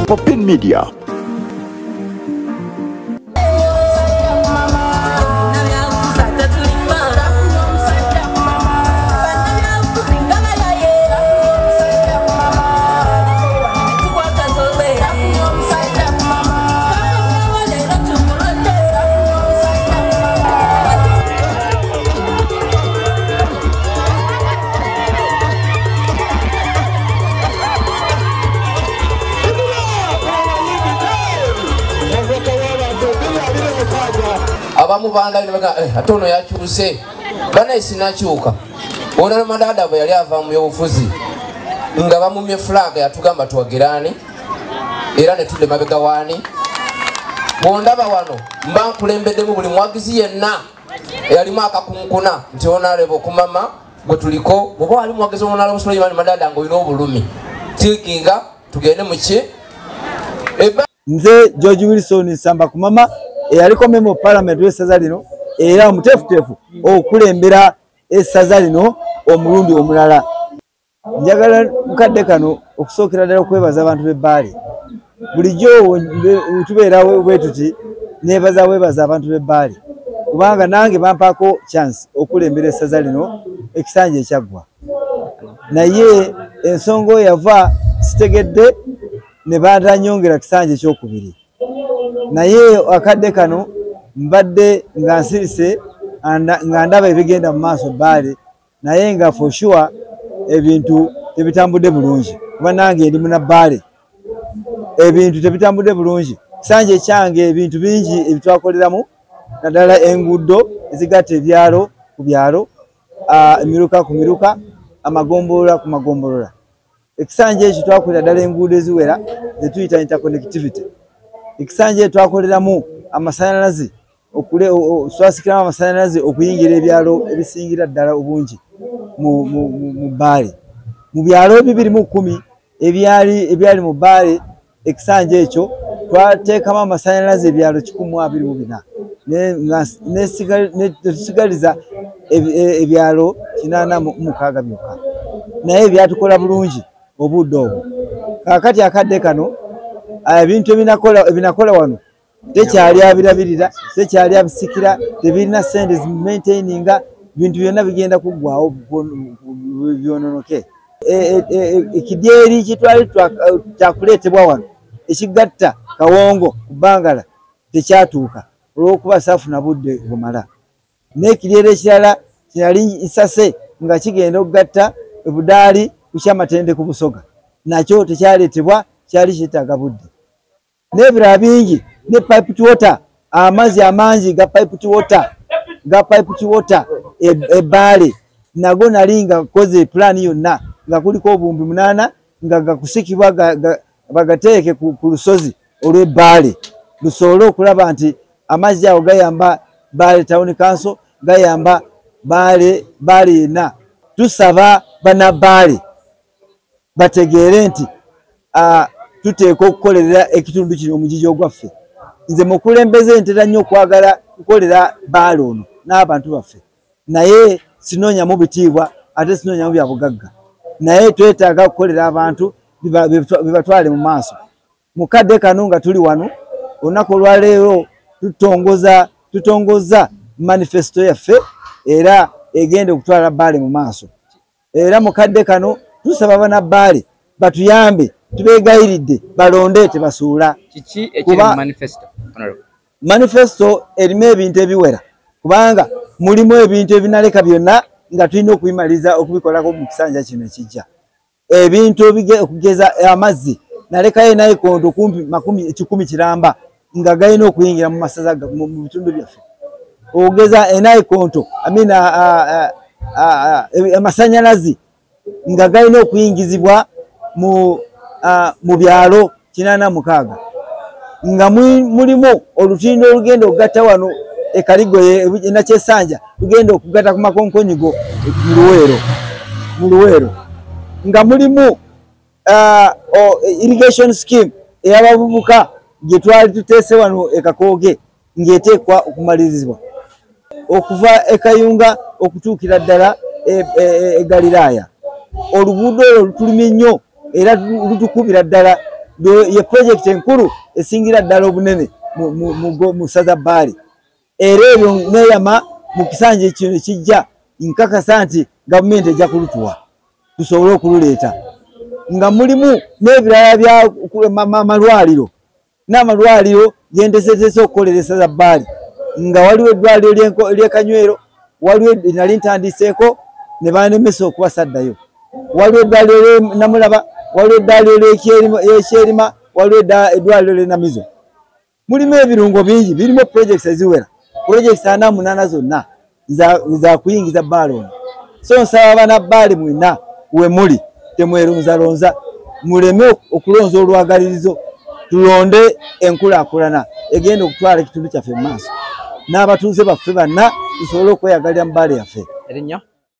Popin Media. Abamu banda ate ono yakyuse banaye sinakyuka. Ono Madada bwe yali ava mu byobufuzi nga bamumye flag yatugamba tuwagirani era ne tudde mabega waani. Bw'ondaba wano mba nkulembeddemu buli mwagizi yenna eyalimu akakunkuna nti onaleba okumama gwe tuliko. Bw'oba wali muwagizi Honorable Sulaiman Madada ng'olina obulumi tiikinga tugende mu ki. Nze George Wilson Nsamba Kumama eyaliko member of parliament w'essaza lino era omuteefuteefu okulembera essaza lino omulundi omulala. Njagala mukadde kano okusookera ddala okwebaza abantu b'Ebbaale. Bulijjo tubeerawo bwe tuti neebaza weebaza abantu b'Ebbaale kubanga nange bampaako chance okulembera essaza lino ekisanja ekyaggwa, naye ensonga yava sitegedde ne bantanyongera kisanja ekyokubiri. Naye akadde kano mbadde nga nsirise nga ndaba ebigenda mu maaso Bbaale, naye nga for sure ebintu tebitambudde bulungi kuba nange ndi muna Bbaale. Ebintu tebitambudde bulungi. Kisanja ekyange ebintu bingi ebitwakoleramu naddala enguudo ezigatta ebyalo ku byalo, emiruka ku miruka, amagombolola ku magombolola. Ekisanja ekyo twakolera ddala enguudo eziwera ze tuyita interconnectivity. Ekisanja ekyo twakoleramu amasannyalaze, twasikiramu amasannyalaze okuyingira ebyalo ebisingira ddala obungi mu Bbaale. Mu byalo 2010 ebyali mu Bbaale ekisanja ekyo twateekamu amasannyalaze ebyalo 124 ne tusigaliza ebyalo 86 byokka, naye byatukola bulungi obudde obwo. Kaakati akadde kano ebintu ebinakola wano tekyali abirabirira, tekyali abisikira, tebirina ssente zimaintaininga, bintu byonna bigenda kuggwawo byononoke. Ekidyeri kitwali kyakuleetebwa wano ekigatta Kawongo ku Bbangala tekyatuuka olw'okuba saafuna budde bumala. N'ekidyeri ekirala kinali nsase nga kigenda okugatta Ebudaali ku Kyamatende ku Busoga, nakyo tekyaleetebwa, kyali kyetaaga budde. N'ebirala bingi ne piped water, amazzi amangi ga piped water Ebbaale nago nali nga nkoze pulaani yonna nga kuliko obuwumbi 8 nga gakusikibwa bagateeke ku lusozi olw'Ebbaale lusobole okulaba nti amazzi ago gayamba Bbaale Town Council, gayamba Bbaale yenna. Tusaba bannabbaale bategeere nti tuteekwa okukolerera ekitundu kino omugigi ogwaffe. Nze mukulembeze ntera nnyo okwagala kukolera Bbaale ono n'abantu baffe, naye sinoonyamu bitiibwa ate sinoonyamu bya bugagga, naye twetaaga okukolera abantu bibatwale mu maaso. Mukadde kano nga tuli wano olunaku olwaleero tutongoza manifesto yaffe era egenda okutwala Bbaale mu maaso. Era mukadde kano tusaba bannabbaale batuyambe, tubeegayiridde balonde tebasuula. Kiki ekiri mu manifesto? Manifesto erimu ebintu ebiwera kubanga mulimu ebintu ebinaleka byonna nga tulina okubimaliza okubikolako mu kisanja kino ekijja. Ebintu okugeza amazzi nalekayo nayikonto kumpi 100 kiramba nga galina okuyingira mu masaza mu bitundu byaffe. Okugeza enayikonto amasannyalaze nga galina okuyingizibwa mu byalo 86 nga mulimu olutindo olugenda okugatta wano e Kaligoye Nakyesanja lugenda okugatta ku Makonkonyigo mu Luweero, nga mulimu irrigation scheme ey'abavubuka gye twali tuteese wano e Kakooge ng'eteekwa okumalirizibwa okuva e Kayunga okutuukira ddala e Galiraaya. Oluguudo olwo lutulumye nnyo era lutukubira ddala. Ye project enkulu esingira ddala obunene mu ssaza Bbaale. Era ebyo neeyama mu kisanja kino kijja, nkakasa nti gavumenti ejja kulutuwa tusobole okululeeta, nga mulimu n'ebirala bya malwaliro n'amalwaliro genteeseteese okukolera essaza Bbaale, nga waliwo eddwaliro ly'e Kanywero, waliwo nali ntandiseeko ne banemesa okubasaddayo, waliwo eddwaliro ly'e Namulaba, waliwo eddwaliro ly'eKyerima, waliwo eddwaliro ly'e Namizo. Mulimu ebirungo bingi, birimu projects eziwera, projects 48 zonna za kuyingiza Bbaale ono. So nsaba abana Bbaale mwenna we muli, temweronzalonza, muleme okulonza olwagalirizo, tulonde enkulaakulana egenda okutwala ekitundu kyaffe mu maaso n'abatuuze baffe banna, tusobole okweyagalira mu Bbaale yaffe. Erinnya?